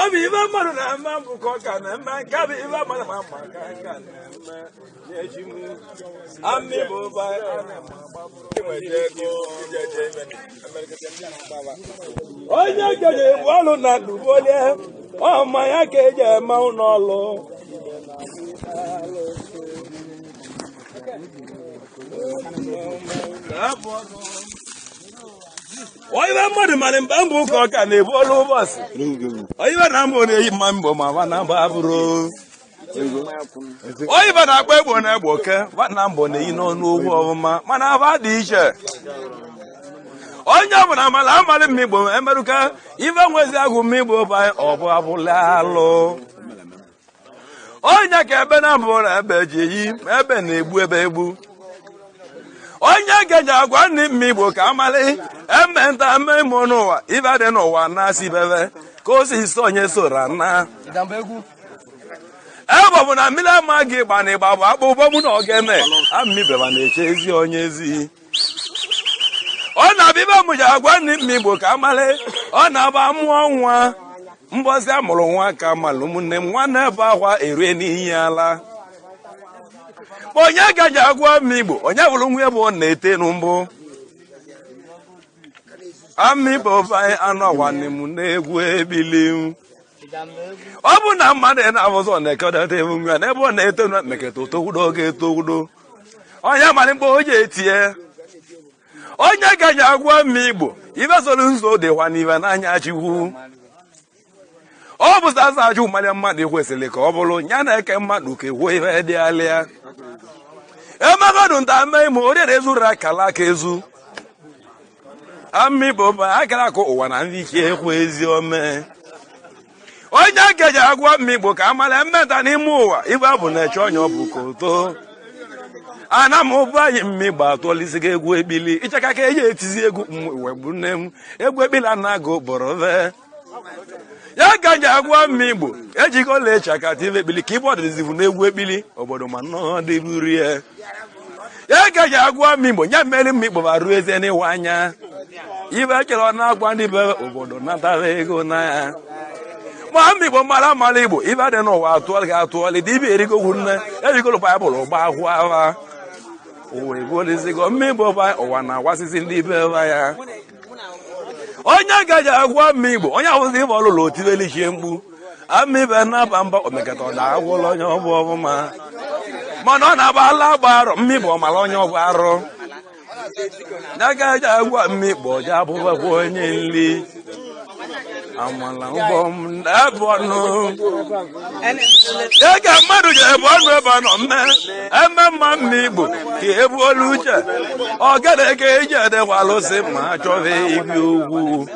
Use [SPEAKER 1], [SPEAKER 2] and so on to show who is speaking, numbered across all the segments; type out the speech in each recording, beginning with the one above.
[SPEAKER 1] Ọ bụ ibe mmadụ na-eme mbụ ka ọ ka na-eme nke bụ ibe mmadụ ma mma ka nka na-eme na-eji m amị bụ ụba onye geje ebu ọlụ na dubolie ọ mmanya ka eji eme ụlọ ọlụ. Onye mmadụ mara mgbe mbụ ka ọ ka na-ebu ọlụ ụbọchị onye na mbụ na-eyi mma mbụ ma nwa na mbụ abụrụ onye na-akpọ egbo na egbo ke nwa na mbụ na-eyi n'ọnụ ogwu ọfụma mana aba dị iche. Onye ọbụla mara amalị mmigbo emerụka ife nwezi agụ mmigbo bụ ọ bụ abụla alụ onye ka ebe na mbụ na ebe ji eyi ebe na-egbu ebe egbu. Onye ga-eji agwa ndị mmigbo ka amalị eme nta eme ime n'ụwa ife dị n'ụwa na-asị bebe ka o si so onye soro na ebe ọ bụ na mmiri ama gị gba na ịgba bụ akpụ ụgbọ mụ na ọ ga-eme amịbeba na-eche ezi onye ezi. Ọ na-abịa ibe m ji agwa ndị mmigbo ka amalị ọ na-agba mụọ nwa mbọsị amụrụ nwa ka malụ ụmụnne m nwa na-ebe akwa erie n'ihi ala. Onye gaji agwa mmigbo onye bụrụ nwa ebe ọ na-ete nu mbụ amịgbo anụ ọgwanne m na-egwu ebili. Ọ bụ na mmadụ na-abụzọ na-ekedata ewu nwa n'ebe ọ na-eto na meketa otowudo ga-etowudo onye mara mgbe o ji etie. Onye gaji agwa mmigbo ibe soro nzo dịkwa n'ibe n'anya Chukwu. Ọ bụ sasa ajụ mmadụ mmadụ kwesịrị ka ọ bụrụ ya na-eke mmadụ ka egwuo ihe dị alịa emegodụ nta mme ime onye na-ezuru akala aka ezu amịbụ akara akụ ụwa na ndị ike ekwu ezi ome. Onye gaji agwa mmigbo ka amara mmeta n'ime ụwa ibe bụ na-eche onye ọ bụ ka oto ana m ụbụ anyị mmigbo atụọlisigo egwu ekpili ịchaka ka eji etizi egwu wegbu nne m egwu ekpili anaghị bọrọve ya gaji agwa mmigbo ejigo ọla ịchaka tive ekpili ka ibe ọdịzivu n'egwu ekpili obodo ma nnọọ dịburu ya. Ya gaji agwa mmigbo ya mmeri mmigbo ma ruo eze n'ịwa anya ibe chere ọ na-agwa ndị be obodo natara ego na ya ma mmigbo mara amara igbo ibe dị n'ụwa atụọlị ga atụọlị dibịa erigogwu nne erigolu baịbụl gba ahụ agha ụwa egolizigo mmigbo ụwa na-agwasịsị ndị be ya. Onye gaji agwa mmigbo onye awụzi ibe ọlụlụ otibelichie mgbu amịbe na-aba mba omekata ọ na-agwụla onye ọbụ ọbụma mana ọ na-agba ala agba arọ mmigbo ọmara onye ọbụ arụ ya gaji agwa mmigbo ja abụbakwa onye nli amala ụgbọ m ebe ọnụ ya ga mmadụ ji ebe ọnụ ebe nọ mme eme mma mmigbo ka ebu olu uche ọ gada ka eji edekwa alụsị ma achọghị ibi ugwu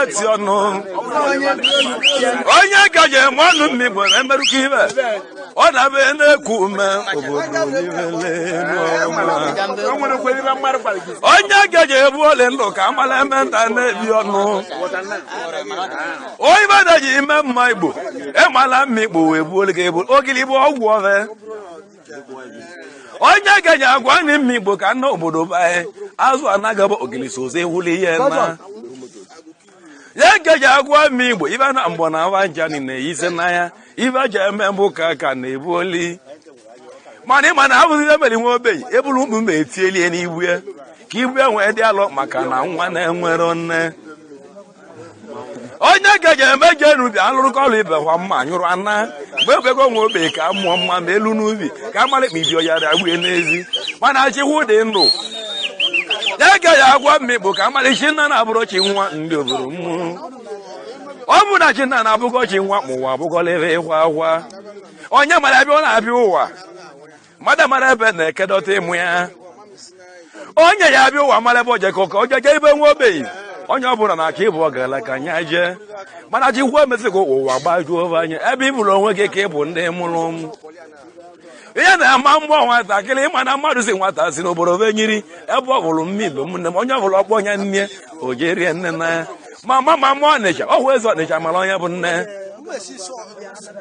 [SPEAKER 1] eti ọnụ. Onye gaji eme ọnụ mmigbo na-emerụka ibe ọ na-abịa na-eku ume obodo onye gaji ebu ole ndụ ka amala eme nta na-ebi ọnụ onye ji ime mma igbo ịmala mma igbo wee buolu gị ebu ogili bụ ọgwụ ove. Onye gaji agwa ndị mma igbo ka nna obodo be azụ anaghị bụ ogili sozi ewuli ihe na ya gaji agwa mma igbo ibe na mgbọ na awa njani na-eyise n'anya ibe ji eme mbụ ka ka na-ebu oli mana ịma na abụzi ihe mere nwa obenye eburu mkpu ma etielie n'ibu ya ka ibu ya nwee dị alọ maka na nwa na-enwero nne. Onye gaji eme je n'ubi alụrụkọ ọrụ ibe kwa mma anyụrụ ana mgbe ebego nwa ogbenye ka mụọ mma ma elu n'ubi ka amara ikpe ibi ọyara agbue n'ezi mana achịkwu dị ndụ ya gaji agwa mmigbo ka amara chi nna na-abụrụ chi nwa ndị obodo mmụ ọ bụ na chi nna na-abụgọ chi nwa ma ụwa abụgọla ebe ịkwa akwa onye mara ebe ọ na-abịa ụwa mmadụ mara ebe na-ekedọta ịmụ ya onye ya abịa ụwa mara ebe ojekọ ka ojeje ibe nwa ogbenye onye ọbụla na-achọ ịbụ ọgaranya ka anya jee mana chikwu emesịgo ụwa gbajuo anya ebe ị bụrụ onwe gị ka ị bụ ndị mụrụ m ihe na-ama mgbọ nwatakịrị ịma na mmadụ si nwata si n'obodo benyiri ebe ọ bụrụ mmigbo nne m onye ọbụla ọkpọ onye nne o jerie nne na ya ma ma ma ma Ọnịcha ọhụ eze Ọnịcha mara onye bụ nne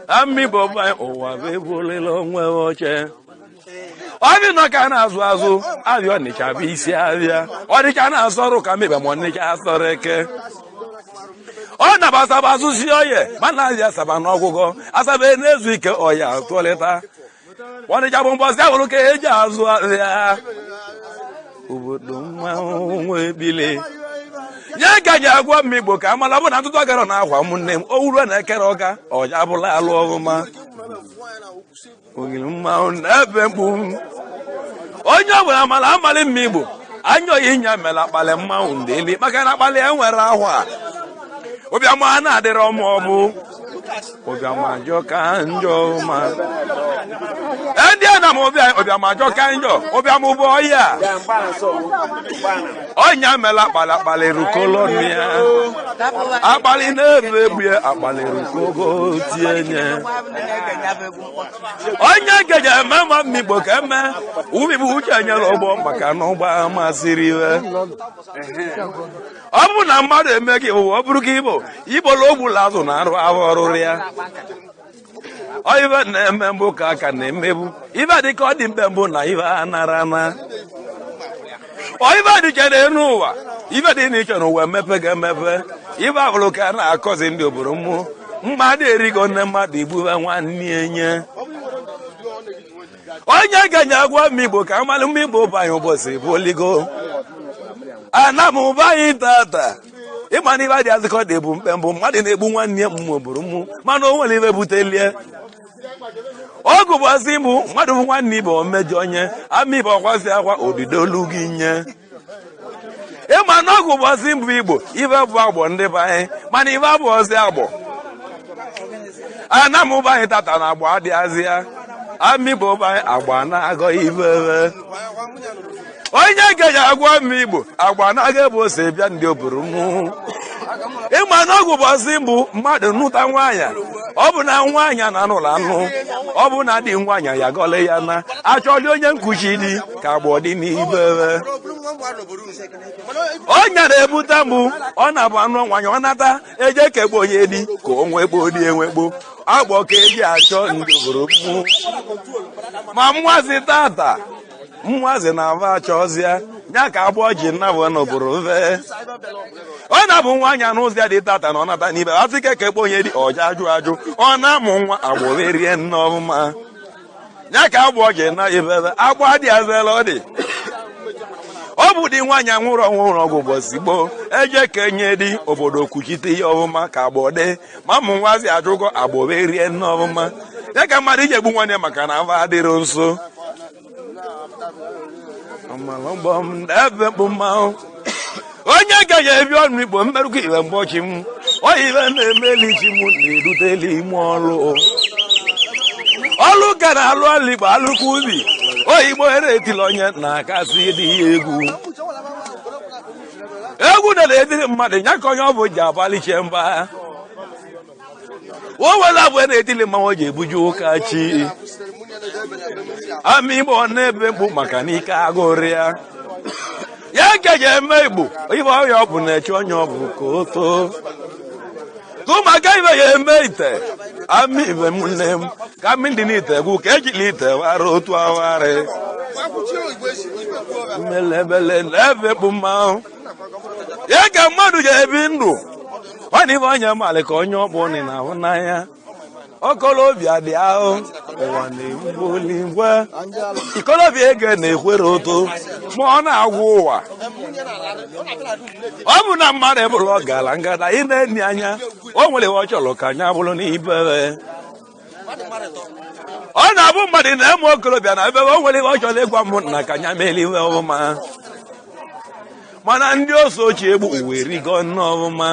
[SPEAKER 1] amịgbo ụwa bụ ebuolila onwe oche. Ọbịa nọ ka a na-azụ azụ abịa Ọnịcha bụ isi abịa. Ọnịcha na-asọrụ ka mebe ma Ọnịcha asọrọ eke. Ọ naba Asaba azụsi oye mana abịa Asaba n'ọgwụgwọ Asaba na-ezu ike ọya tụọlịta. Ọnịcha bụ mbọsị ahụrụ ka eji azụ abịa. Obodo mmanwụ nwebile nye ka ji agwa m Igbo ka amala bụ na ntụtụ agara na akwa ụmụnne m o wuru na ekere ọka ọja abụla alụ ọfụma. Ogiri mmanwụ na-ebe mkpu onye ọbụla mara amalị mma Igbo anya oyi nya mere akpalị mmanwụ ndeli maka na akpalị e nwere ahụ a ụbịam a na-adịrọ m ọ bụ ụbịam ajọ ka njọ ma ndị a na m ụbịam ajọ ka njọ ụbịam bụ ọya ọnya mela akpalị akpalị rukolo ya akpalị na-ebe egbue akpalị rukogo tie nye onye nkeji eme ma mma Igbo ka eme ubi bụ uche nyere ụgbọ maka na ụgbọ masịrị iwe. Ọ bụ na mmadụ eme gị ụwa ọ bụrụ ka igbo igbola ogbula azụ na arụ ahụ ọrụrụ ya. Ọ ibe na-eme mbụ ka aka na-emebu ibe dị ka ọ dị mkpe mbụ na ibe anara ana. Ọ ibe dị iche n'elu ụwa ibe dị n'iche n'ụwa emepe ga-emepe ibe abụrụ ka a na-akọzi ndị obodo mmụọ mmadụ erigo nne mmadụ igbuwe nwanne enye. Onye ga-enye agwa m Igbo ka amalụ m Igbo bụ anyị ụbọchị bụ oligo ana m ụba anyị tata ịma na ibe dị azịkọ dị bụ mkpe mbụ mmadụ na-egbu nwanne ya mmụ obodo mmụ mana o nwere ibe butelie ọgụ bụ asị mbụ mmadụ bụ nwanne ibe omejọ onye ama ibe ọkwasị akwa odidolu gị nye. Ịma na ọgụ bụ asị mbụ Igbo ibe bụ agbọ ndị be anyị mana ibe abụ ọzị agbọ ana m ụba anyị tata na agbọ adịghazị ya ama Igbo be anyị agba na-agọ ibe. Onye ga-eji agwa m Igbo agba na-aga ebe ose bịa ndị obodo mụ. Ịma na ọgwụ bụ asị mbụ mmadụ nụta nwaanyị ọ bụ na nwaanyị na anụla anụ ọ bụ na dị nwaanyị ya gọle ya na achọli onye nkuchi dị ka agbọ dị n'ibe. Ọnya na-ebute mbụ ọ na-abụ anụ nwaanyị ọ nata eje kegbu onye dị ka o nwekpo dị enwekpo agbọ ka eji achọ ndị obodo mụ. Ma mwazi tata mwazi na-ava achọzịa ya ka agbọ ji nnabụ n'obodo ve. Ọ na-abụ nwaanyị anụ ụzọ ya dị tata na ọ nata n'ibe asị ka ekekpe onye dị ọja ajụ ajụ ọ na-amụ nwa agbọ rie nne ọfụma ya ka agbọ ji na ibebe agbọ adị azela ọ dị. Ọ bụ dị nwaanyị anwụrụ ọnwụrụ ọgwụ ụbọchị gboo eje ka enye dị obodo kwuchite ihe ọfụma ka agbọ dị ma mụ nwazi ajụgo agbọ rie nne ọfụma ya ka mmadụ iji egbu nwanne maka na afọ adịrị nso. Onye gaghị ebi ọnụ Igbo mmerụkọ iwe mgbọchi m oyibe na-emeli chi m na-eruteli ime ọlụ ọlụ ka na-alụ ọlụ Igbo alụkwa ubi oyigbo ere etili onye na-akasị dị ya egwu egwu na na-etiri mmadụ ya ka onye ọ bụ ji abaliche mba o were abụ na-etili mmanwụ ji ebuju ụka chi ama Igbo na-ebe mkpu maka na ike agụrụ ya ya ka eji eme Igbo ibe ọya ọ bụ na-eche onye ọ bụ ka o too tụmaka ibe ya eme ite ama ibe m nne m ka mmiri dị n'ite gwụ ka ejila ite wara otu awagharị mmelebele na-ebe mkpu mmanwụ ya ka mmadụ ji ebi ndụ ọ na ibe onye malị ka onye ọkpụ na ahụ n'anya okolobịa dị ahụ ụwa na-egbuli ngwe ikolobịa ege na-ekwere ụtụ ma ọ na-agwụ ụwa. Ọ bụ na mmadụ ebụrụ ọgara ngada ị na-eni anya o nwere ọ chọrọ ka anya bụrụ n'ibere. Ọ na-abụ mmadụ na-eme okorobịa na ebe o nwere ihe ọ chọrọ ịgwa m na ka anya mere ihe ọfụma mana ndị ose ochie egbu uwe rigo nne ọfụma.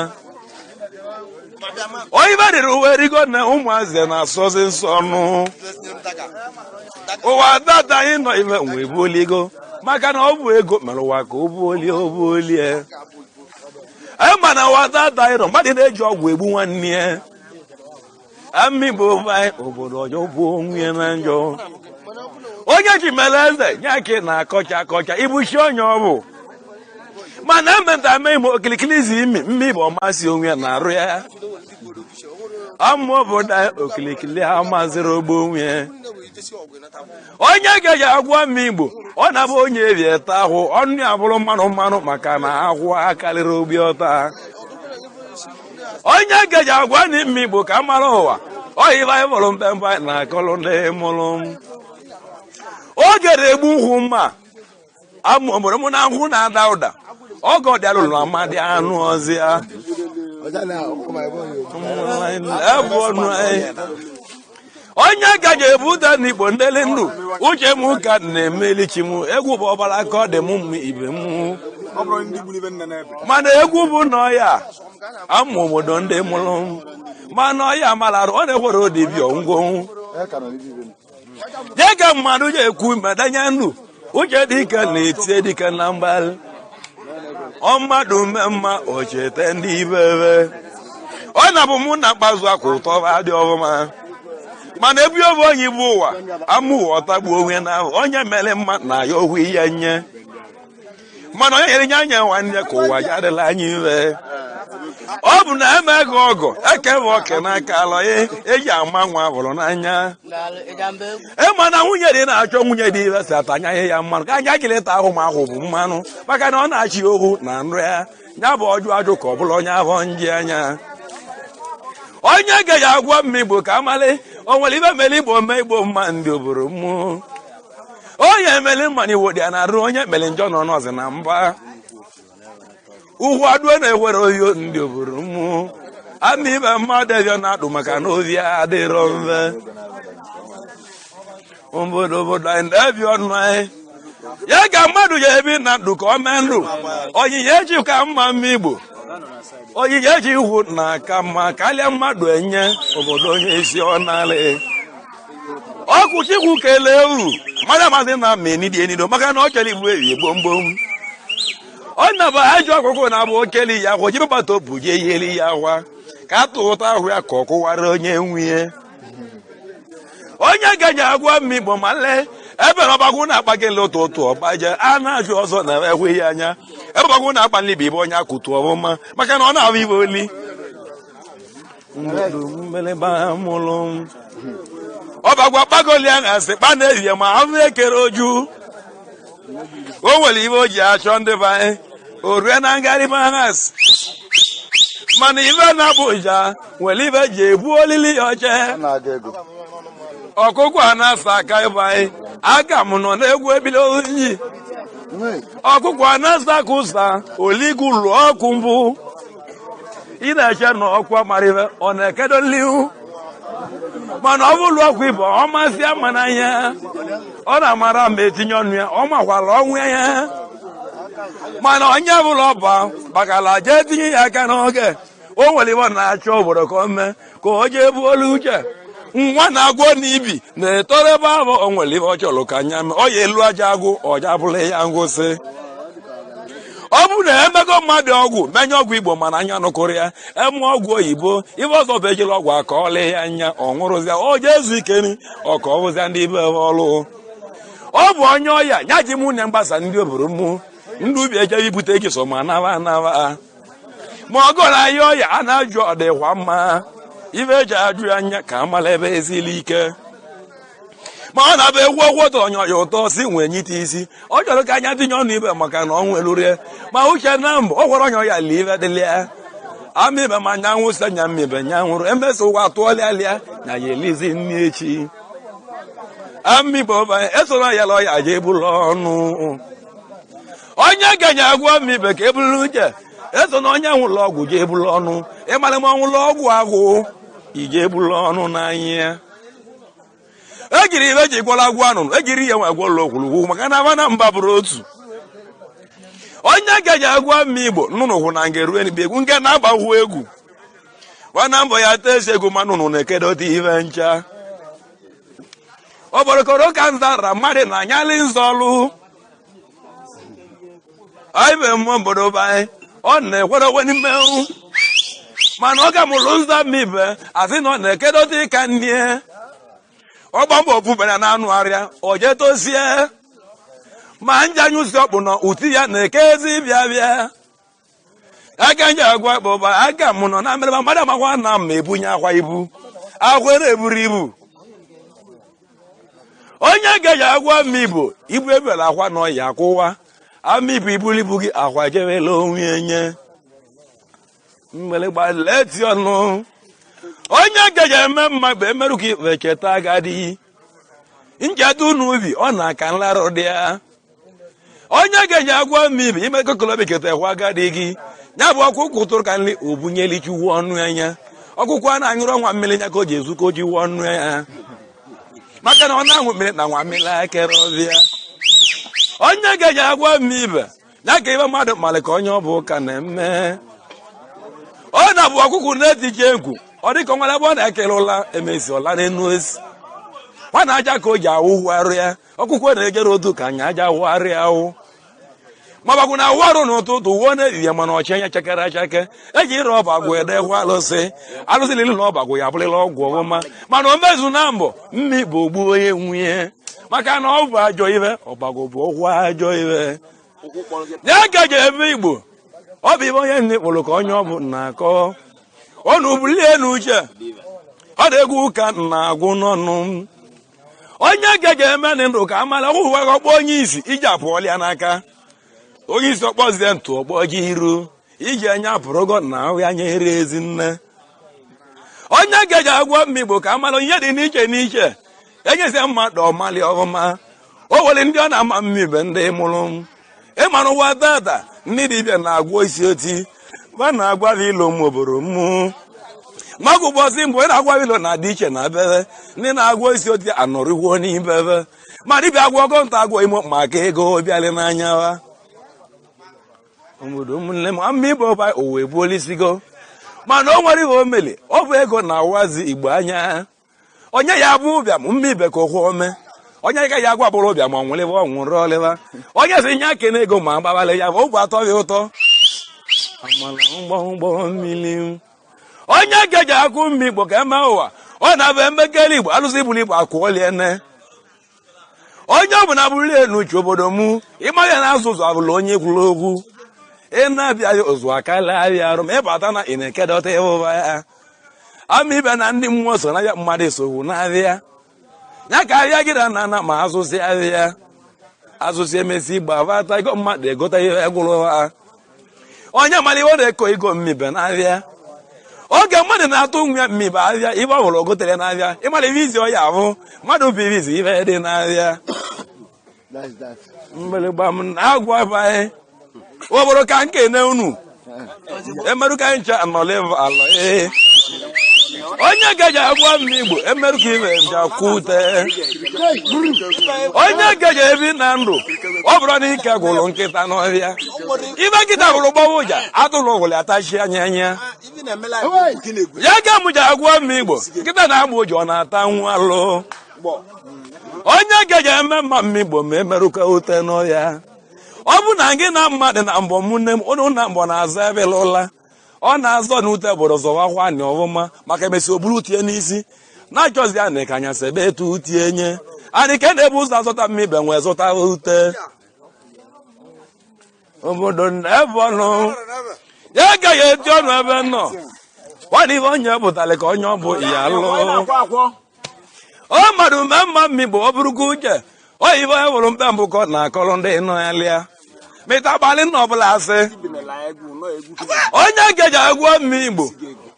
[SPEAKER 1] Onye ibe dịrị uwe rigo na ụmụazị na-asọzi nsọ ọnụ. Ụwa data anyị nọ ime nwe buoligo maka na ọ bụ ego mere ụwa ka o buolie o buolie. Ma na ụwa data anyị nọ mmadụ na-eji ọgwụ egbu nwanne ya. Ama Igbo anyị obodo ọjọọ bụ onwe ya na njọ. Onye ji mere eze nye ka ị na-akọcha akọcha ibuchi onye ọ bụ. Mana emeta eme ime okilikili izi imi mma Igbo ọmasị onwe ya na-arụ ya. Ama obodo anyị okilikili amaziri ogbo nwunye. Onye ga-eji agwa m Igbo, ọ na-abụ onye ebi eta ahụ, ọnụ ya bụrụ mmanụ mmanụ maka na ahụ akarịrị obi ọta. Onye ga-eji agwa n'ime Igbo ka mara ụwa, oyibe anyị bụrụ mpempe na akọlụ ndị mụrụ m. Oge na-egbu nkwụ mma, amụ obodo mụ na nkwụ na-ada ụda, oge ọ dịara ụlọ amadị anụ ọzịa. Onye gaji ebute n'Igbo ndeli ndụ, uche m ka na-emeli chi m, egwu bụ ọbara ka ọ dị m mma ibe m. Mana egwu bụ na ọya amụ obodo ndị mụrụ m, mana ọya mara arụ, ọ na-ekwere odibịa ngwonwu. Nye ka mmadụ ji ekwu madanye ndụ, uche dike na-etie dike na mgbalị. Ọ mmadụ mme mma o cheta ndị ibebe. Ọ na-abụ mụ na mkpazụ akwa ụtọ adị ọfụma. Mana ebi obe onye bụ ụwa, ama ụwa ọtagbuo onwe na ahụ, onye mere mma na ya ohu ihe nye. Mana onye nyere nye anya nwanne ka ụwa ya adịla anya iwe. Ọ bụ na eme gị ọgọ, ekebe oke n'aka alọ ya, eji ama nwa hụrụ n'anya. Ịma na nwunye dị na-achọ nwunye dị iwe si atanya ihe ya mmanụ, ka anya gịlịta ahụ ma ahụ bụ mmanụ, maka na ọ na-achị ohu na nrụ ya, ya bụ ọjụ ajụ ka ọ bụla onye ahụ nji anya. Onye ga-eji agwa m Igbo ka amalị, o nwere ibe mere Igbo mee Igbo mma ndị obodo mmụọ. Onye emeli mma na Igbo dị ya na-arụ, onye mere njọ nọ n'ọzọ na mba. Ugwu adụọ na-ewere oyo ndị obodo mmụọ. Ama ibe mmadụ ebịa na-adụ maka na obi adịrọ mfe. Obodo obodo anyị na-ebi ọnụ anyị. Ya ka mmadụ ya ebi na ndụ ka ọ mee ndụ. Onyinye eji ka mma mma Igbo. Onyinye eji ihu na aka mma karịa mmadụ enye obodo onye isi ọ narị. Ọkụ Chukwu kelee uru mmadụ amaghị na ama enidi enido maka na ọ chọrọ igbu ewi gbomgbom. Ọ na-abụ ajọ ọkụkụ na-abụ okeli ya akwa jibe gbata obu je yeli ya akwa ka a tụ ụta ahụ ya ka ọ kụwara onye nwunye. Onye gaji agwa m Igbo ma lee ebe na ọgbagwụ na-akpa gị ụtụ ụtụ ọgbaje a na-ajụ ọzọ na ekweghị anya. Ebe ọgbagwụ na-akpa nlibi bụ onye akụtu ọfụma maka na ọ na-abụ ibe oli. Ọbagwa kpagoli aṅasị kpa na-ehihie ma ahụ ekere oju. O nwere ibe o ji achọ ndị be anyị o rue na ngarị aṅasị. Mana ibe na-abụ ụja nwere ibe ji ebu olili ya oche. Ọkụkọ a na-asa aka ịbụ anyị aka m nọ n'egwu ebili oyi. Ọkụkọ a na-asa aka ụsa oligu lụọ ọkụ mbụ. Ị na-eche na ọkụ mara ibe ọ na-ekedo nlihu. Mana ọ bụrụ ọkụ ibe ọ masị ama n'anya, ọ na-amara ma etinye ọnụ ya, ọ makwara ọnwụ ya. Mana onye ọbụla ọba gbakala jee tinye ya aka n'oge. O nwere ibe ọ na-achọ obodo ka o mee ka o jee buo olu uche. Nwa na-agwọ n'ibi na-etoro ebe ahụ o nwere ibe ọ chọrọ ka anya mee, ọ ya elu aja agwụ ọja bụrụ ya ngwụsị. Ọ bụrụ na emego mmadụ ọgwụ menye ọgwụ Igbo mana anya nụkụrụ ya, eme ọgwụ oyibo ibe ọzọ bụ ejila ọgwụ aka ọlị ya anya ọ nwụrụzịa o jee ezu ike ni ọ ka ọ bụzịa ndị ibe ọlụ. Ọ bụ onye ọya ya ji mụ na mgbasa ndị obodo mụ ndị ubi ejebe ibute gị so ma naba anaba. Ma ọgụ na ya ọya a na-ajụ ọ dịkwa mma ibe eji ajụ ya anya ka amala ebe ezili ike. Ma ọ na-abụ egwu ọgwụ ụtọ onye ọya ụtọ si nwee nyite isi ọ chọrọ ka anya tinye ọnụ ibe maka na ọ nwelurie. Ma uche na mbụ ọ gwara onye ọya lie ibe dịlịa ama ibe ma nyanwụ sị nya mmibe nyanwụrụ emesa ụwa tụọlịa lịa na ya elizi nni echi. Ama ibe ọba esoro ya la ọya je ebulu ọnụ. Onye ganye agwọ mmibe ka ebulu uche eso na onye nwụrụ ọgwụ je ebulu ọnụ. Ịmara ma ọnwụrụ ọgwụ agwụ ije ebulu ọnụ n'anya. Ejiri ibe ji gwọrọ agwọ anụnụ, ejiri ihe nwe gwọrọ okwulugwu maka na aba na mba bụrụ otu. Onye gaji agwa m Igbo nnụnụ hụ na nga erue n'igbe egwu nke na-agbahụ egwu. Nwana mbọ ya tee esi egwu ma nnụnụ na-ekedote ibe ncha. Oborokoro ka nzara mmadụ na anyalị nzọlụ. Anyị bụ mmụọ obodo be anyị, ọ na-ekwere onwe n'ime ewu. Mana ọ ga mụrụ nza mmibe asị na ọ na-ekedote ịka nnie. Ọgba mbọ ofubere na anụ arịa o jee tozie. Ma nja anyụsi ọkpụ na uti ya na-eke ezi bịa bịa. Aka nje agwa kpọba aka m nọ na mmerịba mmadụ amakwa na m ebunye akwa ibu akwere eburu ibu. Onye gaji agwa m ibu ibu ebela akwa na ọya akwụwa ama ibu iburu ibu gị akwa jebela onwe nye mgbịrịgba leti ọnụ. Onye gaji eme mma bụ emerụ ka ikpe cheta agadi nchedo n'ubi ọ na-aka nlarụ dị ya. Onye gaji agwa m ibe ime kokolobi ketakwa agadi gị ya bụ ọkụkụ tụrụ ka nri obunyelichuwu ọnụ anya ọkụkụ a na-anyụrụ ọnwa mmiri ya ka o ji ezu ka o ji wuo ọnụ ya maka na ọ na-aṅụ mmiri na nwa mmiri akere ọbịa. Onye gaji agwa m ibe ya ka ibe mmadụ malị ka onye ọ bụ ụka na-eme. Ọ na-abụ ọkụkụ na-etije egwu ọ dịka nwere ebe ọ na-ekele ụla emesi ọla n'enu esi nwa na aja ka o ji awụ arụ ya. Ọkụkụ na-ejere otu ka anya aja wụgharịa awụ mabagwu na awụ arụ n'ụtụtụ wuo n'ehihie mana ọchị anya chakere achake eji ire ọbagwụ edekwa alụsị alụsị lili na ọbagwụ ya abụrịla ọgwụ ọbụma mana o mezu na mbọ mmi bụ ogbu onye nwunye maka na ọ bụ ajọ ibe ọbagwụ bụ ọgwụ ajọ ibe ya gaji ebe igbo ọ bụ ibe onye nne kpụrụ ka onye ọ bụ na-akọ ọnụ bulie n'uche ọ na-egwu ụka na-agwụ n'ọnụ. Onye gaji eme na ndụ ka amala ọgwụ ọkpọ onye isi iji apụọla ya n'aka onye isi ọkpọzie ntụ ọkpọ ji iru iji anya pụrụgo na ahụ anya ere ezi nne. Onye gaji agwọ mma igbo ka amala ihe dị n'iche n'iche enyezie mmadụ ọmali ọfụma o nwere ndị ọ na-ama mma ibe ndị mụrụ m ịmara ụwa tata ndị dibịa na-agwọ isi oti ba na-agwa ilo m obodo mụ maka ụbọchị mbụ ị na-agwa ilo na-adị iche na bebe ndị na-agwọ isi oti anọrịgwo n'ibebe ma dibịa agwọ ọgọnta agwọ imo maka ego bịalị n'anya ha obodo ụmụnne m ama igbo ba ụwa ebuolisigo mana o nwere ihe o meli ọ bụ ego na-awazi igbo anya onye ya bụ ụbịam mma ibe ka okwu ome onye ga ya agwa bụrụ ụbịam ọ nwụrịba ọ nwụrụ ọlịba onye si nye akene ego ma agbabalị ya bụ ụbụ atọ ya ụtọ amala mgbọmgbọ mmiri. Onye gaji akụ mma igbo ka eme ụwa ọ na-abụ emekere igbo alụsị ibulu igbo akwụọlie nne. Onye ọbụla bụrụ enu uche obodo mụ ịma ya na azụ ụzọ abụla onye kwuru okwu ị na-abịa ụzụ akala abịa arụ ma ịbata na ị na-ekedọta ịhụba ya ama ibe na ndị mmụọ so na ya mmadụ esogbu na-abịa ya ka ahịa gị na nana ma azụsị ahịa azụsị emesi gbabata ego mmadụ egota ihe gwụrụ ha. Onye mara iwe na-eko ego mmibe n'ahịa oge mmadụ na-atụ nwa ya mmibe ahịa ibe ọ hụrụ ogotere n'ahịa ịmara ibe izi ọya ahụ mmadụ bụ ibe izi ibe dị n'ahịa mgbịrịgba m na-agwa anyị obodo ka nkene unu emerụ ka ncha anọlịva alọ ee onye gaji agwa m igbo emerụ ka ibe bịakwute onye gaji ebi na ndụ ọ bụrụ na ike gwụrụ nkịta n'ọhịa ibe nkịta hụrụ gbawa ụja atụrụ gwụrụ atachi anya anya ya ga m ji agwa m igbo nkịta na-agba ụja ọ na-ata nwa alụ onye gaji eme mma m igbo ma emerụka ute n'ọhịa ọ bụ na gị na mmadụ na mbọ mụ nne m ụnụ na mbọ na-azọ ebela ụla ọ na-azọ n'ute obodo zọwakwa anyị ọfụma maka emesi oburu tie n'isi na-achọzi anị ka anya sebe etu tie nye anị ka na-ebu ụzọ azọta mmibe nwee zụta ute obodo na-ebe ọnụ ya agaghị eti ọnụ ebe nọ nwanne ife onye pụtara ka onye ọ bụ ya lụ ọ mmadụ mgbe mma mmigbo ọ bụrụkwa uche ọ ife onye hụrụ mkpe mbụ ka ọ na-akọrọ ndị nọ ya lịa mịta gbalị nna ọbụla asị onye geji agwọ mma igbo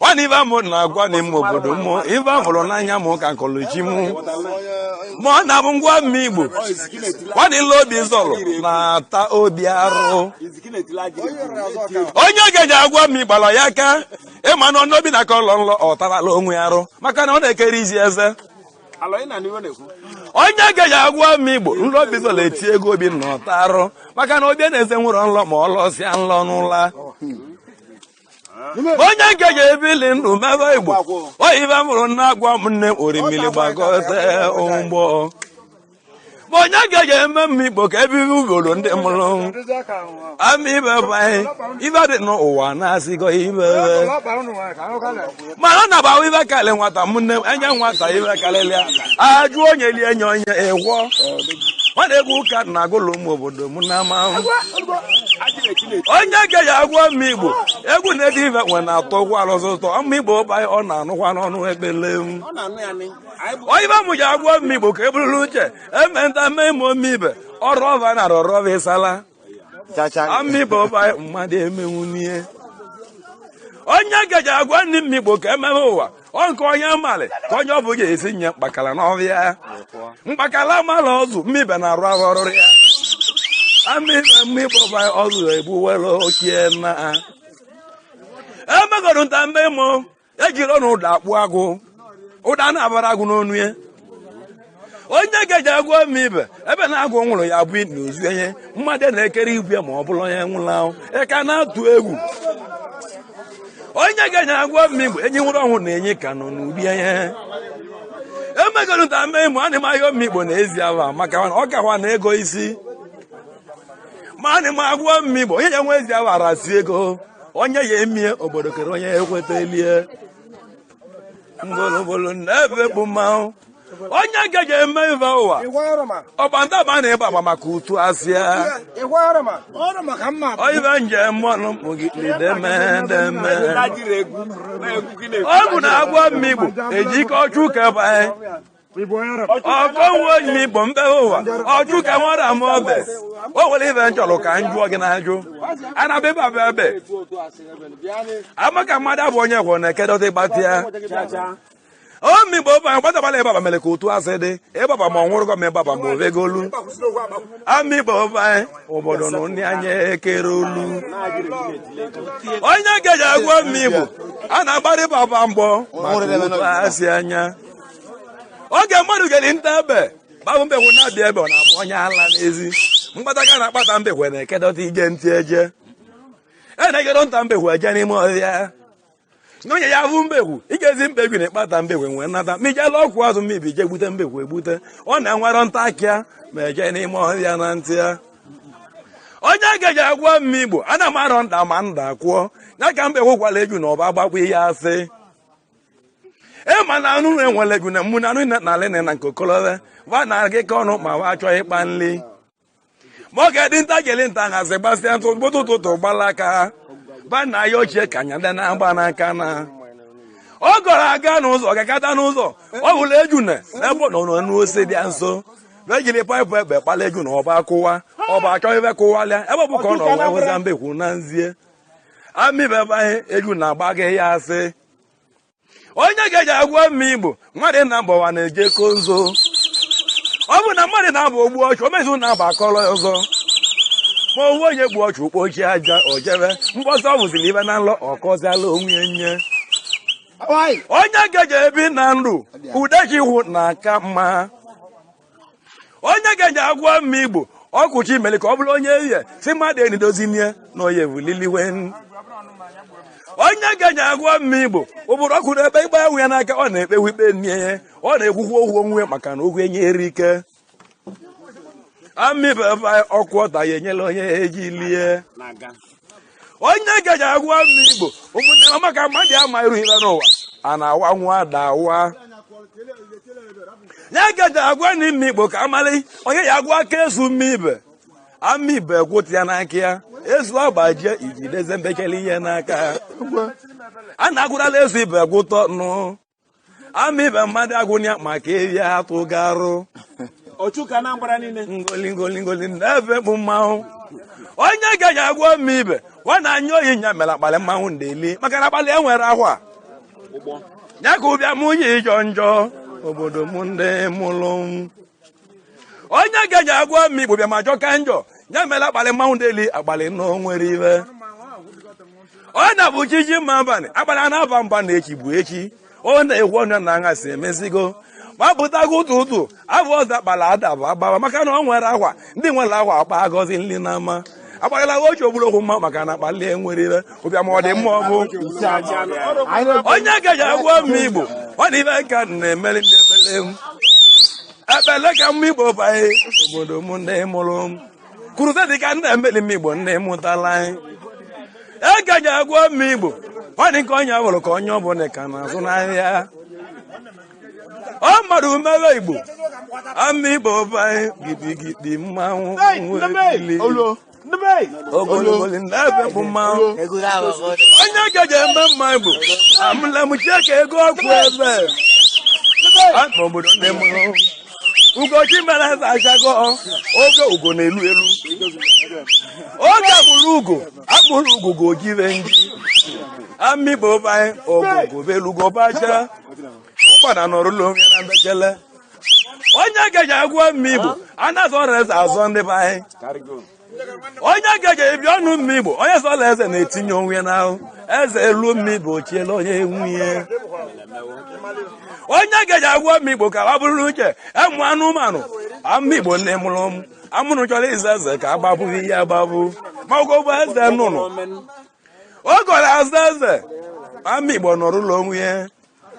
[SPEAKER 1] nwanne ife mụ na-agwa n'ime obodo mụ ife hụrụ n'anya mụ ka nkọlọchi mụ ma ọ na-abụ ngwa mma igbo nwanne ile obi zọrọ na-ata obi arụ onye geji agwọ mma igbara ya aka ịma na ọnọbi na ka ụlọ nlọ ọ tarala onwe ya arụ maka na ọ na-ekere izi eze onye geji agwọ mma igbo nlọ obi zọrọ eti ego obi na ọta arụ maka na obi na-eze nwụrụ nlọ ma ọ lọsịa nlọ n'ụla onye geji ebili ndụ mebe igbo oyibe mụrụ nna agwa m nne orimili gbagote ụgbọ ma onye geji eme mma igbo ka ebibi ugoro ndị mụrụ ama ibe bụ anyị ibe dị n'ụwa na-asịgo ibe mana ọ na-agbawa ibe kalị nwata m nne enye nwata ibe karịrịa ajụ onye lie nye onye ịgwọ Ọ na-egwu ụka na agụlụ ụmụ obodo m na ama. Onye ga-eji agwọ m Igbo egwu na-edi ife nwe na-atọ ụgwọ alụsị ụtọ ọmụ Igbo ba ọ na-anụkwa n'ọnụ ekpele m. Onye ibe m ji agwọ m Igbo ka e burulu uche eme nta mee ime ome ibe ọrụ ọva na arọrọ ọva ịsala ọmụ Igbo ba mmadụ emenwunie. Onye gaji agwa ndị m Igbo ka emebe ụwa ọ nke onye malị ka onye ọ bụla esi nye mkpakala n'ọbịa mkpakala mala ọzụ mmibe na-arụ arụ ọrụ ya amịbe mmigbo ba ọzụ egbuwere okie na emegoro nta mbe mụ ejiri ọnụ ụda akpụ agụ ụda na-abara agụ n'onu ya. Onye gaji agwa m ibe ebe na-agụ nwụrụ ya bụ n'ozu onye mmadụ na-ekere ibu ya ma ọ bụrụ onye nwụrụ anwụ ịka na-atụ egwu. Onye gaji agwa m Igbo enyi nwụrụ ọnwụ na enyi ka nọ n'ubi anya. Emegoro nta mme ịmụ ana m ahịa m Igbo na ezi ava maka ọ kakwa na ego isi ma ana m agwa m Igbo onye ya nwe ezi ava arasi ego onye ya emie obodo kere onye ekwetalie mgbolobolo na ebe bụ mmanwụ. Onye gaji eme ife ụwa ọgbanta ma na ịgba agba maka utu asịa oyibe njem ọnụ mkpụgidemedeme ọgwụ na-agwa m Igbo eji ike ọchụ kebanye ọkọnwe onye Igbo mbe ụwa ọchụ ka nwara m obe o nwere ife nchọrọ ka m jụọ gị na-ajụ anabịba ebe amaka mmadụ abụ onye gwọ na-ekedọta ịgbatị ya. Omigbo ba gbatabala ịbaba mere ka otu asị dị ịbaba ma ọ nwụrụgo ma ịbaba ma ovegolu amigbo ba obodo na ndị anya ekere olu. Onye gaji agwa m Igbo a na-agbara ịbaba mgbọ maka otu asị anya. Oge mmadụ gere nta ebe babụ mbekwu na-abịa ebe ọ na-akpọ onye ala n'ezi mkpataka na-akpata mbekwe na-ekedọta ige ntị eje e na-egedo nta mbekwe eje n'ime ọhịa n'onye ya bụ mbekwu igezi mbekwu na ịkpata mbekwe nwee nnata ma ijela ọkwụ azụ mmibi je gbute mbekwu egbute ọ na-enwero nta akịa ma eje n'ime ọhịa na ntị ya. Onye gaji agwa m Igbo ana m arọ nta ma nda kwụọ ya ka mbekwu gwara eju na ọba agbakwa ihe asị ịma na anụ enwere eju na mmu na anụ na alị na nke okolore va na gị ka ọnụ ma wa chọọ ịkpa nli ma ọ ga-edị nta geli nta hazi gbasịa ntụ ụtụtụ ụtụtụ gbala aka ba na ya ochie ka anya ndị na-agba n'aka na ọ gọrọ aga n'ụzọ gakata n'ụzọ ọ bụla ejune ebe ọ nọ n'ose dị nso ejiri paịpụ egbe kpala eju na ọba kụwa ọba achọ ibe kụwalịa ebe ọ bụ ka ọ nọ wee hụzia mbekwu na nzie amịbebanye eju na-agba gị ya asị. Onye ga-eji agwa m Igbo mmadụ na mgbọwa na-eje konzo ọ bụ na mmadụ na-abụ ogbu ọchụ o mezu na-aba akọrọ ọzọ ma owu onye gbu ọchụ kpochie aja o jebe mkpọsa ọ bụziri ibe na nlọ ọ kọziala onwe nye. Onye gaji ebi na ndụ udechiwu na-aka mma. Onye gaji agwa m Igbo ọkụchi mere ka ọ bụrụ onye ehihie si mmadụ enidozinie na onye vuliliwe. Onye gaji agwa m Igbo ụbụrụ ọkụ n'ebe ịgba enwe ya n'aka ọ na-ekpewu ikpe nne ya ọ na-ekwukwu okwu onwe maka na okwu enye eri ike. Amịbe ọkụ ọta ya enyela onye eji lie. Onye gaji agwa m Igbo ụmụnne m maka mmadụ ama iru ibe n'ụwa a na-awa nwa ada awa ya gaji agwa n'ime Igbo ka amalị onye ya agwa aka ezu mmibe amibe gwụtụ ya n'aka ya ezu agbajie ijideze mbekele ihe n'aka a na-agwụrala ezu ibe gwụtọ nụ amibe mmadụ agwụnya maka evi atụgarụ ngoli ngoli ngoli na-ebe bụ mmanwụ. Onye gaji agwa m ibe nwa na anya oyi nya mere akpalị mmanwụ ndeli maka na akpalị enwere ahụ a ya ka ụbịa m yi ịjọ njọ obodo m ndị mụrụ m. Onye gaji agwa m Igbo bịa ma jọ ka njọ ya mere akpalị mmanwụ ndeli akpalị na onwere ibe ọ na-abụ chi ji mma abalị akpalị a na-aba mba na echi bụ echi ọ na-ekwu ọnya na aṅa si emezigo ma pụtago ụtụ ụtụ abụ ọzọ akpala adaba agbawa maka na ọ nwere akwa ndị nwere akwa akpa agọzi nli na ama akpalịla oche ogburu okwu mma maka na akpali enwere ibe ụbịa ma ọ dị mma ọ bụ onye gaji agwa m Igbo ọ na ibe ka na-emeri ndị ekpele m ekpele ka m Igbo banye obodo m ndị mụrụ m kwurụta dị ka nna emeli m Igbo ndị mụtala anyị egaji agwa m Igbo ọ dị ka onye ọ bụrụ ka onye ọbụla ka na-azụ n'ahịa. Ọ mmadụ mebe Igbo ama Igbo banyị gidigidi mmanwụ nwebili ogologo na-ebe bụ mmanwụ. Onye gaje eme mma Igbo amụlamụchie ka ego ọkụ ebe akpa obodo ndị mụrụ Ugochi mere eze achago oge ugo na-elu elu oge agbụrụ ugo agbụrụ ugo gojibe nji ama Igbo banyị ogogo belugo bacha ụgbana nọrụla onwe na mbechele. Onye gaje agwọ mma Igbo a na-azọrọ eze azọ ndị be anyị. Onye gaje ebi ọnụ mma Igbo onye zọrọ eze na-etinye onwe ya n'ahụ eze elu mma Igbo chiela onye nwunye. Onye gaje agwọ mma Igbo ka ọ bụrụ uche emụ anụmanụ ama Igbo nne mụrụ m amụrụ chọrọ ịza eze ka agbabụ ihe agbabụ ma ogo bụ eze nnụnụ oge ọ na-aza eze ama Igbo nọrụla onwe ya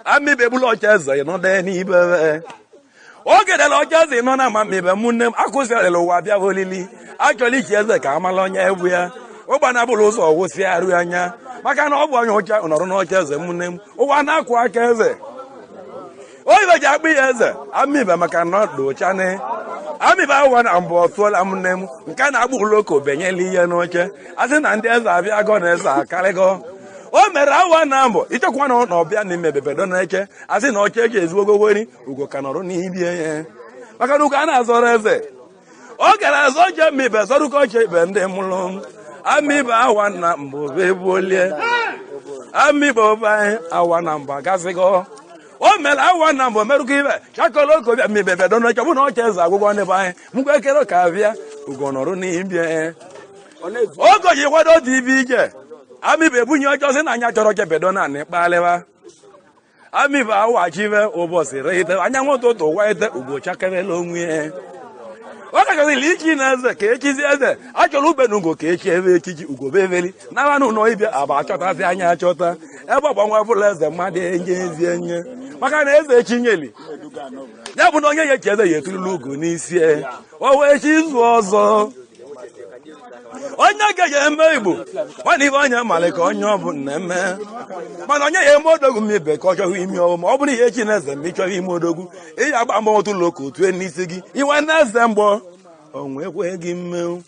[SPEAKER 1] ama Igbo ebula ọcha eze nọdụ n'ibe oge dere ọcha eze nọ na ama ibe m nne m akụzirila ụwa bịa olili achọrọ ichi eze ka amala onye egwu ya ụgbana bụrụ ụzọ wụsị arụ anya maka na ọ bụ onye ụcha nọrọ n'ọcha eze m nne m ụwa na-akwụ aka eze oyibe ji akpụ ya eze ama ibe maka na ọ dị ụcha ama ibe awa na mbụ ọtụọla m nne m nke a na-akpụ uloko benyela ihe n'oche a sị na ndị eze abịago na eze akarịgo o mere awa na mbụ ichekwa na ọbịa n'ime bebedo na-eche a sị na oche eji ezu ogogori ugo ka nọrọ n'ibie ya maka na ugo a na-azọrọ eze ọ gara azọ oche ma ibe zọrụkọ oche ibe ndị mụrụ ama ibe awa na mbụ ebuolie ama ibe anyị awa na mbụ agazigo o mere awa na mbụ merụkọ ibe chakọrọ oko bịa ma ibe bedo n'oche bụ na oche eze agwụgwọ ndị be anyị mgbe ekere ka bịa ugo nọrọ n'ibie oge ji kwado dị ibe ije ama ibe ebunye ọjọọ sị na anya chọrọ oche bedo na anị kpalịba ama ibe awachibe ụbọchị rete anyanwụ ụtụtụ waite ugo chakerela onwe ya ọ kachasịrị ichi na eze ka echizi eze achọrọ ube na ugo ka echi ebe echichi ugo bụ eveli nara n'ụlọ ibia aba achọtazi anya achọta ebe ọgbanwe bụla eze mmadụ enye ezi enye maka na eze echinyeli ya bụ na onye ya echi eze ya etululu ugo n'isi o wee chi izu ọzọ. Onye gaje eme Igbo nwanne ibe onye mara ka onye ọ bụ na-eme mana onye ya eme odogwu m ibe ka ọ chọghị ime ọwụ ma ọ bụrụ ihe echi na eze ma ị chọghị ime odogwu ị ya agba mbọ otu ụlọ ka otue n'isi gị iwe na eze mgbọ onwe ekwe gị mmenwu.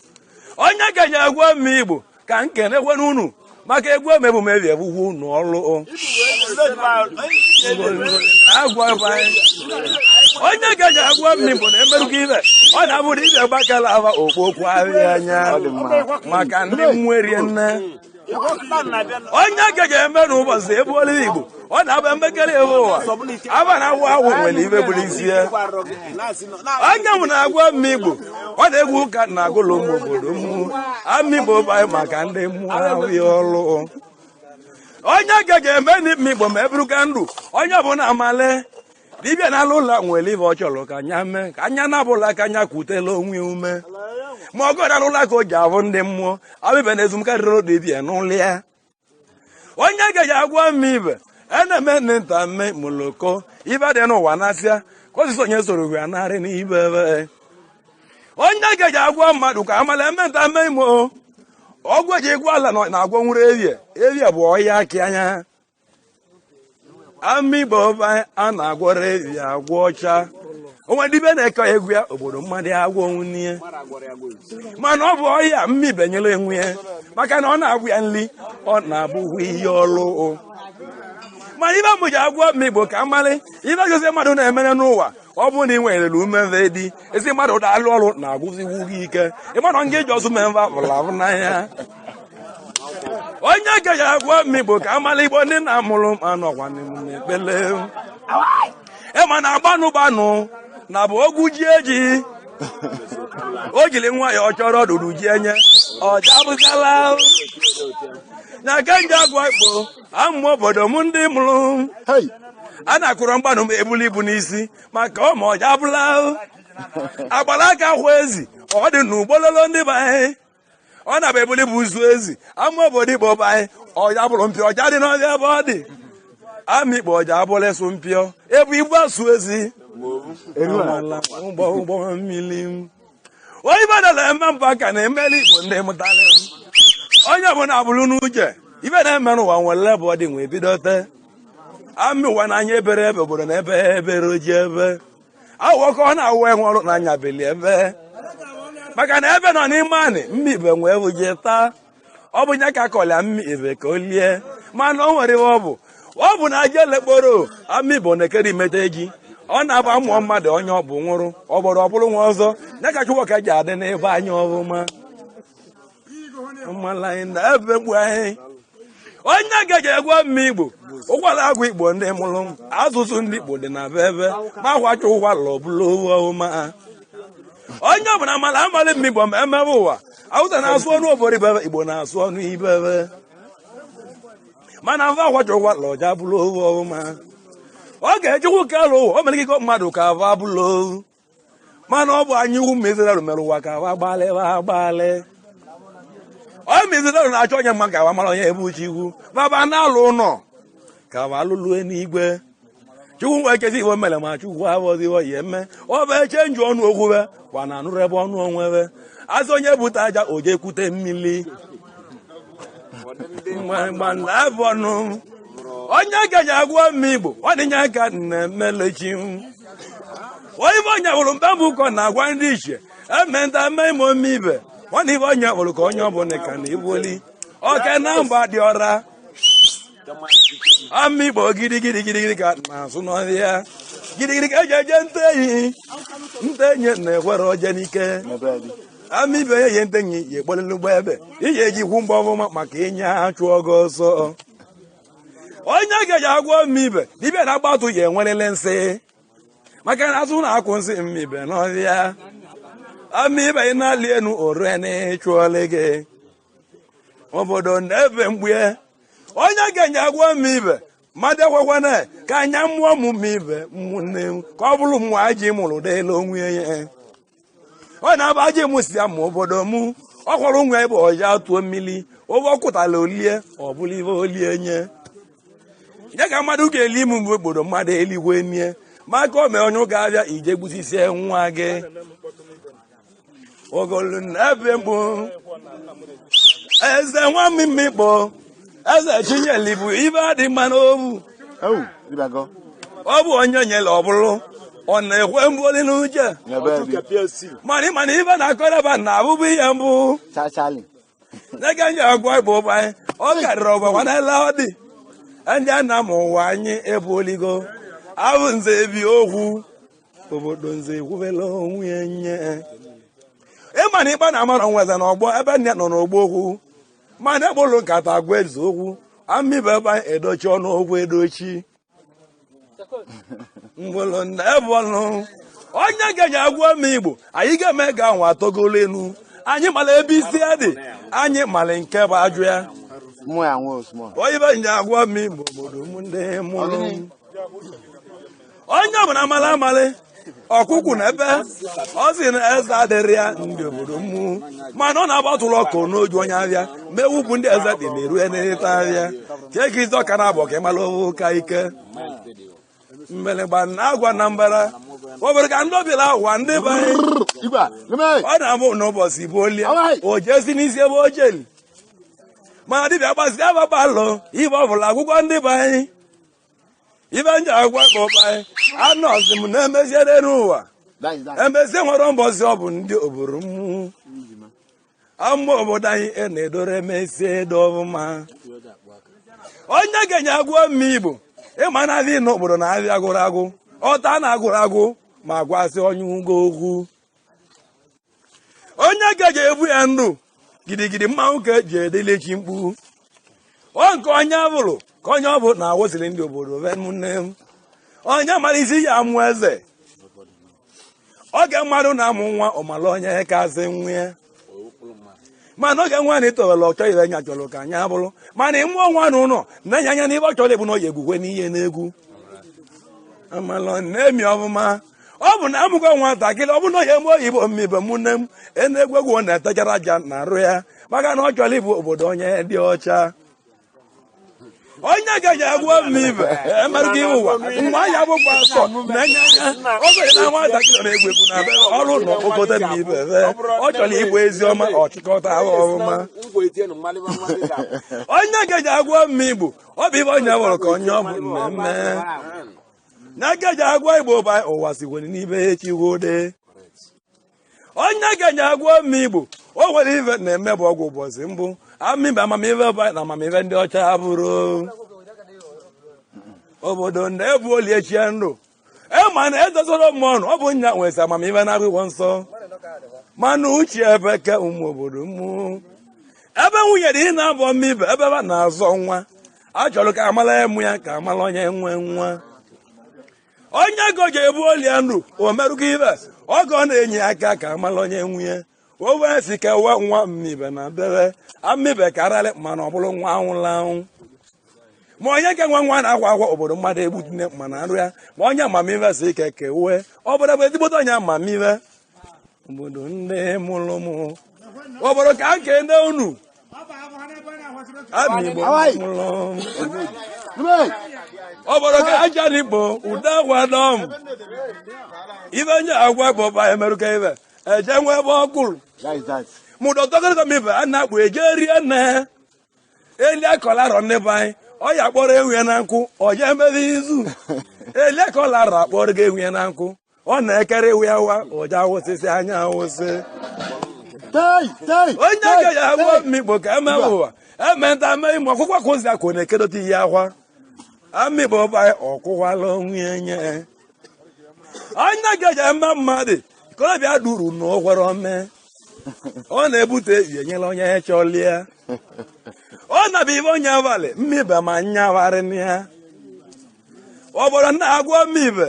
[SPEAKER 1] Onye gaje agwa m Igbo ka nkene ekwe unu maka egwu emebu mebi ebuwu unu ọlụ onye gaje agwa m Igbo na emerụkọ ibe ọ na-abụrụ ibe gbakala aba okpokwu ahịa anya maka ndị nwerie nne. Onye gaje eme n'ụbọchị ebuola Igbo ọ na-abụ emekere ebe ụwa aba na awụ awụ nwere ibe bụrụ isi ya. Onye mụ na-agwa m Igbo ọ na-egwu ụka na-agụlụ ụmụ obodo m ama Igbo bụ anyị maka ndị mmụọ ahụghị ọlụ. Onye gaje eme n'ime Igbo ma eburuka ndụ onye ọbụla amale dibịa na-alụ ụlọ nwere ibe ọ chọrọ ka anya mee ka anya na-abụla ka anya kwutela onwe ume ma ọgụ na ụlọ ka o ji abụ ndị mmụọ abịbe na ezumkarịrị dibịa n'ụlọ ya. Onye gaje agwa m ibe eneme nta mme moloko ibe dị n'ụwa n'asịa ka osisi onye soro ya narị n'ibe ebe. Onye gaje agwa mmadụ ka amala eme nta mme imo ọgwụ eji egwu ala na-agwọ nwere evie evie bụ ọhịa akị anya ama Igbo a na-agwọrọ evie agwọ ọcha onwe dibịa na-eke egwu ya obodo mmadụ agwọ onwe mana ọ bụ ọhịa mmibe nyere enwe ya maka na ọ na-agwụ ya nri ọ na-abụghị ihe ọlụ. Mana ibe mụ ji agwọ m Igbo ka mmalị ibe gozi mmadụ na-emere n'ụwa ọ bụrụ na ị nwere ume mve dị ezi mmadụ daalụ ọrụ na-agwụziwu gị ike ịmana nga eji ọsụ memva bụla abụ n'anya. Onye gaji agwọ m Igbo ka amala Igbo ndị na-amụrụ m anọkwa n'ekpele ịma na agbanụ gbanụ na bụ ogwu ji eji o jiri nwayọọ ọ chọrọ ọdụdụ ji enye ọja bụzala na kenji agwa Igbo amụ obodo m ndị mụrụ a na-akụrọ mgbanụ m ebulu ibu n'isi maka ọma ọja bụla agbara aka hụ ezi ọ dị n'ugbololo ndị be anyị ọ na-abụ ebuli bụ ụzụ ezi ama obodo Igbo be anyị ọja bụrụ mpịọ ọja dị n'ọbịa ebe ọ dị ama Igbo ọja abụla ịsụ mpịọ ebu igbu asụ ezi ụgbọ ụgbọ mmiri onye badala eme mba ka na-emeli Igbo ndị mụtara onye ọbụla abụrụ n'uche ibe na-eme n'ụwa nwere ebe ọ dị nwee bido te. Amị ụwa n'anya ebere ebe obodo na ebe ebere oji ebe awọ ka ọ na-awụ enwe ọrụ n'anya beli ebe maka na ebe nọ n'ime anị mmi ibe nwee buje taa. Ọ bụ nya ka kọlịa mmi ibe ka o lie, mana o nwere ihe ọ bụ na aja elekporo amị bụ na-ekere imeta ji. Ọ na-aba mmụọ mmadụ onye ọ bụ nwụrụ ọ gbọrọ ọ bụrụ nwa ọzọ ya ka Chukwu ka ji adị n'ebe anyị ọfụma mmala anyị na ebe mkpu anyị. Onye gaji egwu mma Igbo ụkwara agwa Igbo ndị mụrụ m asụsụ ndị Igbo dị na be ebe ma akwacha ụkwara ọbụla owu ọma. Onye ọbụla mara amalị mma Igbo ma emebe ụwa Awụsa na-asụ ọnụ obodo ibebe, Igbo na-asụ ọnụ ibebe, mana afọ akwacha ụkwara ọja bụrụ owu ọma. Ọ ga-ejikwu kalụ ụwa o mere ike mmadụ ka afọ abụla owu, mana ọ bụ anyị iwu Izrel mere ụwa ka awa gbalị agbalị. Ọ Izrel na-achọ onye mma ka awa mara onye ebu Chukwu baba na-alụ ụlọ ka awa alụlụ n'igwe. Chukwu nwe ekezi iwe mere ma Chukwu abọziwo ya eme ọ bụ eche nju ọnụ okwube kwa na anụrụ ebe ọnụ onwebe azụ onye bute aja oje kwute mmiri mgbe onye gaji agwọ mma Igbo ọ dịnye aka na-emelechi onye ibe onye hụrụ mbe mbụ kọ na-agwa ndị ichie eme nta eme ime ome ibe nwanne ibe onye hụrụ ka onye ọbụla ka na iboli oke na mgba dị ọra ama Igbo gidigidi gidigidi ka na-asụ n'ọhịa gidigidi ka eji eje nte enyi nte enyi na-ekwere oje n'ike ama ibe onye yi nte enyi ya ekpolelu ụgbọ ebe iyi ejikwu mgbe ọfụma maka inye achụ ọgọ ọsọ. Onye ga-eji agwọ mma ibe dibịa na-agbatụ ya enwerele nsị maka na azụ na-akwụ nsị mmibe n'ọhịa ama ibe ị na-alị enu orue gị obodo na-ebe mgbue. Onye ga-enye agwọ mma ibe mmadụ ekwekwana ka anya mmụọ m mma ibe nne m ka ọ bụrụ mmụọ aji mụrụ dịla onwe ya. Ọ na-aba aji mụ si ya ma obodo mụ ọ kwọrọ nwa ebe ọja tụọ mmiri ụgbọ kwụtara olie ọ bụla ibe olie nye ya ka mmadụ ga-eli m mgbe obodo mmadụ eligwe nie maka ome onye ga-abịa ije gbusisie nwa gị ogolu na-ebe mgbu. Eze nwa mmikpo eze Chinyeli bụ ibe adị mma n'obu ọ bụ onye nyere ọ bụrụ ọ na-ekwe mboli n'uche mana mana ibe na-akọrọba na abụbụ ihe mbụ n'ege nye agwa Igbo bụ anyị ọ karịrị ọgbakwanala ọ dị ndị a na-amụ ụwa anyị ebuoligo abụ nze ebi okwu obodo nze ekwubela onwe ya nye ịma na ịkpa na amara nweze na ọgbọ ebe nne nọ n'ogbo okwu mana ekpolu nkata agwa eze okwu amibe ebe edochi ọnụ okwu edochi ngwụlụ na ebe ọnụ onye ga-enye agwọ m Igbo anyị ga-eme ga anwa atọgolo elu anyị mara ebe isi ya dị anyị mara nke bụ ajụ ya onye be nje agwọ m Igbo obodo m ndị mụrụ onye ọbụla mara amalị ọkụkwụ na ebe ọ sị na eze adịrị ya ndị obodo mụ mana ọ na-agbatụrụ ọkụ n'oju onye abịa ma ewu bụ ndị eze dị na-eru n'ịta abịa chee ka izi ọka na-abọ ka ịmara owu ka ike mbelegba na agwa na mbara obere ka ndị ọbịa agwa ndị be anyị ọ na-abụ n'ụbọchị bụ olie o jezi n'isi ebe o jeli mana dibịa gbasi ababalụ ibe ọ bụla akwụkwọ ndị be anyị ibe nji agwa ka ụba anyị anọzi m na-emeziere n'ụwa emezie nwere mbọzi ọ bụ ndị obodo mụ ama obodo anyị na-edoro emezie edo ọfụma. Onye ga-enye agwọ mma Igbo ịma na abịa n'obodo na-abịa agụrụ agụ ọta na-agụrụ agụ ma gwasị onye ugo okwu. Onye ga-eji ebu ya ndụ gidigidi mmanwụ ka eji edelechi mkpu ọ nke onye bụrụ ka onye ọ bụ na-awụsịrị ndị obodo nne m onye mara isi ya amụ eze oge mmadụ na-amụ nwa ọmala onye kasị nwa mana oge nwa na itowere ọchọ ire nya chọrọ ka anya bụrụ mana ịmụọ nwa n'ụlọ na-enye anya n'ibe ọ chọrọ ebu na ọ ya egwukwe n'ihe n'egwu amala na-emi ọfụma ọ bụ na amụgo nwatakịrị ọ bụ na onye eme oyibo mmibe mụ nne m enegwu egwu ọ na-etechara aja na arụ ya maka na ọ chọrọ ịbụ obodo onye dị ọcha. Onye gaji agwọ m ibe emerụghị ụwa mgbe anya bụ pastọ na-enye anya oge na nwatakịrị na-egwu egwu na be ọrụ na okpokọta m ibe ọ chọrọ igbu ezi ọma ọchịkọta ahụ ọfụma. Onye gaji agwọ m igbo ọ bụ ibe onye nwụrụ ka onye ọ bụ mmemme na gaji agwọ igbo ba ụwa sikwere n'ibe echiwode. Onye gaji agwọ m igbo o nwere ife na-eme bụ ọgwụ ụbọchị mbụ amịba amamife na amamife ndị ọcha bụrụ obodo na-ebu oli echie ndụ ma na edozoro mmụọ ọ bụ nya nwesa amamife na akwụkwọ nsọ mana uche ebe ke ụmụ obodo mụ ebe nwunye dị na-abọ mmibe ebe ba na-azọ nwa a chọrọ ka amala emu ya ka amala onye nwe nwa. Onye goji ebu oli ndụ o merụgo ibe oge ọ na-enye aka ka amala onye nwunye o wee si kewa nwa mmibe na bebe ammibe karịrị mana ọ bụrụ nwa anwụla anwụ ma onye ke nwa nwa na-akwa akwa obodo mmadụ egbutune mana arụ ya ma onye amamife si ike kewe ọ bụrụ bụ ezigbote onye amamife obodo ndị mụrụ mụ obodo ka nke ndị unu amigbo mụrụ obodo ka aja n'igbo ude agwadọm ife nye agwa bụ ba emerụka ife eje nwe ebe ọ kwuru mụdọ tọgọrọgọ mibe a na-akpụ eje rie nne eli akọla arọ ndị be anyị ọ ya kpọrọ ewu ya na nkwụ ọ je emebe izu eli akọla arọ akpọrọ gị ewu ya na nkwụ ọ na-ekere ewu ya wa ụja awụsịsị anya awụsị. Onye agaghị agwọ mmikpo ka eme ụwa eme nta eme ime ọkwụkwa ka ozi akụ na-ekedote ihe akwa amịkpo ba ọkwụkwala onwe nye. Onye agaghị eme mmadụ ikorobịa duru na okwere ome ọ na-ebute enyela onye chọlie ọ na-abịa ibe onye abalị mmibe ma nyagharị ya obodo na-agwọ mmibe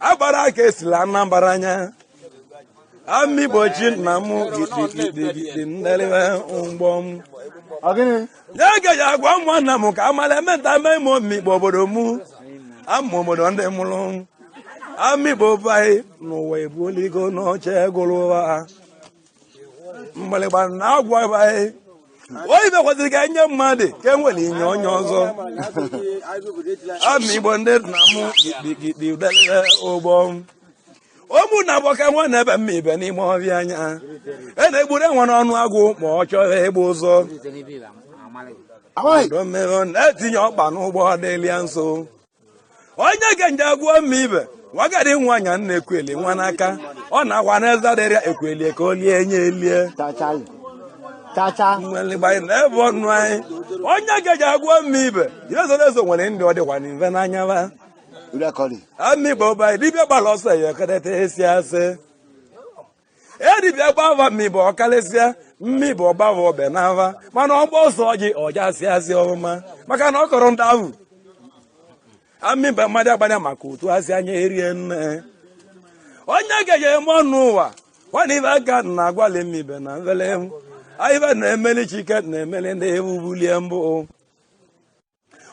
[SPEAKER 1] agbara aka esila Anambra anya amigbochi nna m gidigidi nlele mgbọ m ya gaji agwa nwanna m ka amala ementa eme ime omikpo obodo mụ amụ obodo ndị mụrụ amigbo bai n'ụwa ebuoligo n'oche gụrụ ụwa mgbịrịgba na agwa bai oyibe kwesịrị ka enye mmadụ ka e nwere inye onye ọzọ amigbo ndị nna m gidigidi lele ụgbọ ụmụ na abụọ ka nwa na-ebe mma ibe n'ime ọhịa anya e na-egburu enwe n'ọnụ agwụ ma ọ chọrọ ịgba ụzọ na-etinye ọkpa n'ụgbọ dịlịa nso. Onye ga-nje agwọ mma ibe nwagadi nwa anya nna ekweli nwa n'aka ọ na-akwa n'eze dịrịa ekwelie ka o lie nye elie na-ebe ọnụ anyị. Onye ga-eji agwọ mma ibe ihe zoro ezo nwere ndị ọ dịkwa n'ive n'anya ba amigbo bai dibịa gbara ọsọ ya ekedeta esi asị edibịa gbava mmigbo ọkarịsịa mmigbo ọgbava ọbe n'ava mana ọgba ọsọ ji ọja asị asị ọfụma maka na ọ kọrọ ndị ahụ amịba mmadụ agbanya maka otu asị anya erie nne. Onye ga-eje eme ọnụ ụwa nwana ibe aka na-agwali mmibe na mvele ibe na-emeli chike na-emeli ndị ewu bulie mbụ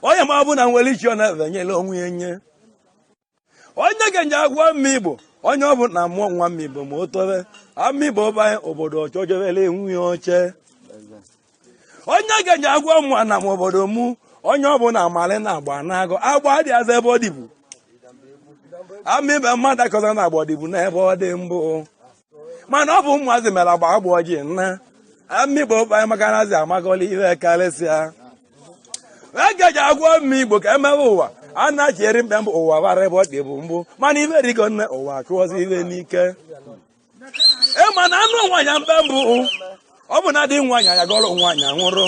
[SPEAKER 1] onye ma ọ bụ na nwere ichi ọ na-evenyela onwe ya nye. Onye ga-enye agwa mmigbo onye ọ bụ na mụọ nwa mmigbo ma o tobe amigbo banye obodo ọchọjebele nwunye oche. Onye ga-enye agwa mụa na m obodo mụ onye ọ bụla amalị na agba na-agụ agba adịghịzị ebe ọ dịbu amịbe mmadụ akọza na agba dịbu n'ebe ọ dị mbụ mana ọ bụ ụmụazị mere agba agba ọjị nna amigbo banye maka na azị amagọla ihe karịsịa egeji agwọ mmigbo ka emebe ụwa a na-achị eri mkpe mbụ ụwa bara ebe ọ dị bụ mbụ mana ibe rigo nne ụwa chụọzi ibe n'ike ịma na anụ nwaanyị mkpe mbụ ọ bụ na dị nwaanyị ya gọrọ nwaanyị nwụrụ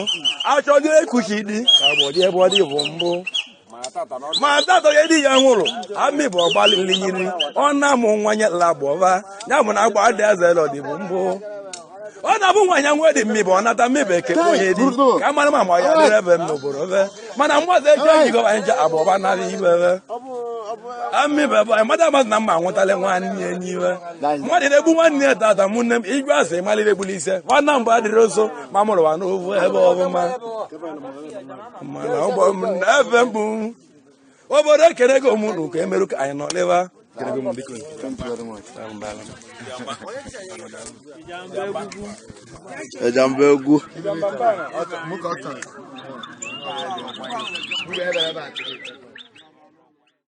[SPEAKER 1] achọghị ekuchi di ka agbọ dị ebe ọ dị bụ mbụ ma tatọ ya di ya nwụrụ amị bụ ọgbalili yiri ọ na-amụ nwanye lagbọva ya bụ na agba dị azelo dị bụ mbụ ọ na-abụ nwaanyị nwe dị mmịbụ ọ nata mmịbụ eke onye di ka mara ma ma ya dịrị ebe m n'obodo ebe mana mmadụ eji ejigo anyị nje agbọba nara ibe ebe amịbụ ebe mmadụ amadụ na mma anwụtala nwanne ya n'iwe mmadụ na-egbu nwanne ya tata mụ nne m igwe asị malite egbuli ise nwanna mbụ adịrị oso ma mụrụ wa n'ovu ebe ọbụma mana ụgbọ m na-efe mbụ obodo ekerego m unu ka emerụ ka anyị nọleba.
[SPEAKER 2] Thank you very much. Ejamba egwu.